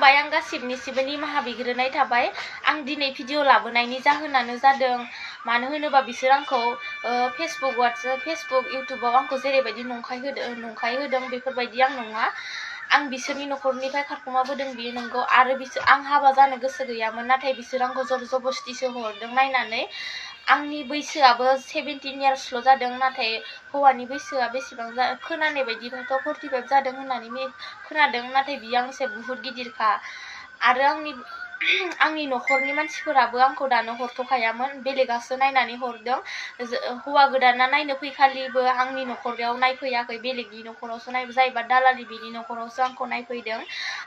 खुलुमबाय आं गासिबनिसिबो निमाहा बिग्रोनाय थाबाय आं दिनै भिडिअ लाबोनायनि जाहोनानो जादों मानो होनोबा बिसोर आंखौ फेसबुक वाट्सएप फेसबुक इउटुबाव आंखौ जेरैबायदि नंखाय होदों बेफोरबायदि आं नङा आं बिसोरनि नखरनिफ्राय खारखुमाबोदों बियो नंगौ आरो आं हाबा जानो गोसो गैयामोन नाथाय बिसोर आंखौ जर जबस्तिसो हरदों नायनानै आंनि बैसोआबो 17 इयार्सल' जादों नाथाय हौवानि बैसोआ बेसेबां खोनानाय बायदिबाथ' 45 जादों होननानै खोनादों नाथाय बियो आंनिसाय बुहुत गिदिरखा आरो आंनि नखरनि मानसिफोराबो आंखौ दानो हरथ'खायामोन बेलेगासो नायनानै हरदों हौवा गोदाना नायनो फैखालिबो आंनि नखराव नायफैयाखै बेलेगनि नखरावसो जायबा दालालि बिनि नखरावसो आंखौ नायफैदों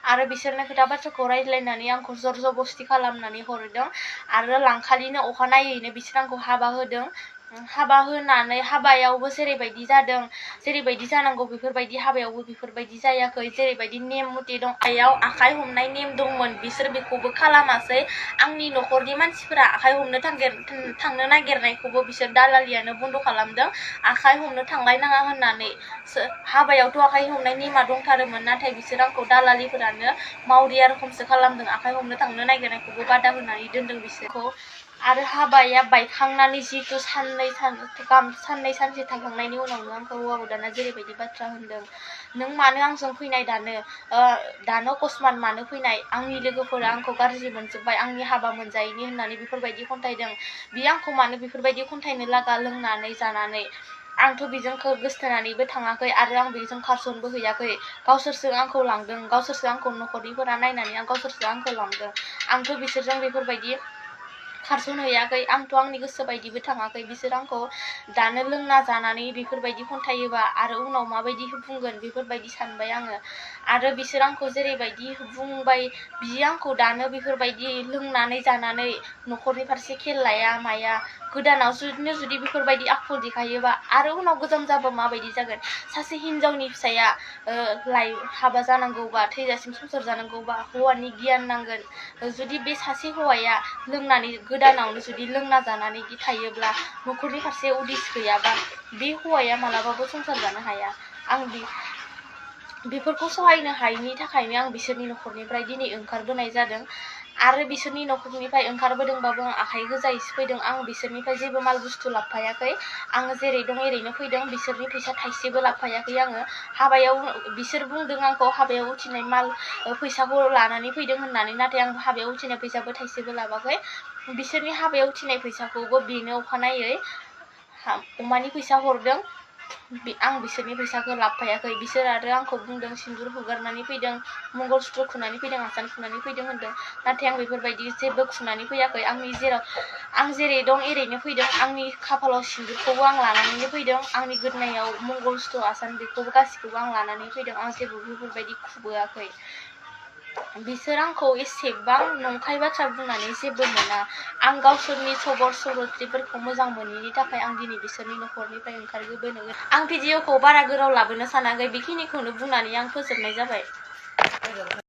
आरो बिसोरनो खोथा बाथ्राखौ रायज्लायनानै आंखौ जर जबस्ति खालामनानै हरदों आरो लांखालिनो अखानायैनो बिसोर आंखौ हाबा होदों हाबा होनानै हाबायावबो जेरैबायदि जादों जेरैबायदि जानांगौ बेफोरबायदि हाबायावबो बेफोरबायदि जायाखै जेरैबायदि नेम मथे दं आखायाव आखाइ हमनाय नेम दंमोन बिसोर बेखौबो खालामासै आंनि नखरनि मानसिफोरा आखाइ हमनो थांनो नागिरनायखौबो बिसोर दालालियानो बन्द खालामदों आखाइ हमनो थांलायनाङा होननानै हाबायावथ' आखाइ हमनाय नेमा दंथारोमोन नाथाय बिसोर आंखौ दालालिफोरानो मावरिया रोखोमसो खालामदों आखाइ हमनो थांनो नागिरनायखौबो बादा होनानै दोनदों बिसोरखौ आरो हाबाया बायखांनानै जितु साननै सानसे थांखांनायनि उनावनो आंखौ हौवा गोदाना जेरैबायदि बाथ्रा होनदों नों मानो आंजों फैनाय दानो अकस्मात मानो फैनाय आंनि लोगोफोरा आंखौ गाज्रि मोनजोब्बाय आंनि हाबा मोनजायैनि होननानै बेफोरबायदि खन्थाइदों बियो आंखौ मानो बेफोरबायदि खन्थाइनो लागा लोंनानै जानानै आंथ' बेजों गोसथोनानैबो थाङाखै आरो आं बेजों खारसनबो हैयाखै गावसोरसो आंखौ लांदों गावसोरसो आंखौ नखरनिफोरा नायनानै गावसोरसो आंखौ लांदों आंथ' बिसोरजों बेफोरबायदि खारसन हैयाखै आंथ' आंनि गोसो बायदिबो थाङाखै बिसोर आंखौ दानो लोंना जानानै बेफोरबायदि खन्थायोबा आरो उनाव माबायदि बुंगोन बेफोरबायदि सानबाय आङो आरो बिसोर आंखौ जेरैबायदि बुंबाय बियो आंखौ दानो बेफोरबायदि लोंनानै जानानै नखरनि फारसे खेल लाया माया गोदानाव जुदि बेफोरबायदी आखल देखायोबा आरो उनाव गोजाम जाबा माबायदि जागोन सासे हिनजावनि फिसाया हाबा जानांगौबा थैजासिम संसार जानांगौबा हौवानि गियान नांगोन जुदि बे सासे हौवाया लोंनानै गोदानावनो जुदि लोंना जानानै थायोब्ला नखरनि फारसे उदिस गैयाबा बे हौवाया मालाबाबो संसार जानो हाया आं बेफोरखौ सहायनो हायैनि थाखायनो आं बिसोरनि नखरनिफ्राय दिनै ओंखारबोनाय जादों आरो बिसोरनि नखरनिफ्राय ओंखारबोदोंबाबो आं आखाइ गोजायैसो फैदों आं बिसोरनिफ्राय जेबो माल बुस्थु लाबोफायाखै आं जेरै दं एरैनो फैदों बिसोरनि फैसा थाइसेबो लाबोफायाखै आङो हाबायाव बिसोर बुंदों आंखौ हाबायाव उथिनाय माल फैसाखौ लानानै फैदों होननानै नाथाय आं हाबायाव उथिनाय फैसाबो थाइसेबो लाबाखै बिसोरनि हाबायाव उथिनाय फैसाखौबो बेनो अखानायै अमानि फैसा हरदों आं बिसोरनि फैसाखौ लाबोफायाखै बिसोर आरो आंखौ बुंदों सिन्दुर हुगारनानै फैदों मंगलसूत्र खुनानै फैदों आसान खुनानै फैदों होनदों नाथाय आं बेफोरबायदि जेबो खुनानै फैयाखै आं जेरै दं एरैनो फैदों आंनि खाफालाव सिन्दुरखौबो आं लानानैनो फैदों आंनि गोदोनायाव मंगलसूत्र आसान बेखौबो गासिखौबो आं लानानै फैदों आं जेबो बेफोरबायदि खुबोआखै बिसोर आंखौ एसेबां नंखाय बाथ्रा बुंनानै जेबो मोना आं गावसोरनि सबर सल'त्रिफोरखौ मोजां मोनैनि थाखाय आं दिनै बिसोरनि नखरनिफ्राय ओंखारबोनो आं भिडिअखौ बारा गोलाव लाबोनो सानाखै बेखिनिखौनो बुंनानै आं फोजोबनाय जाबाय।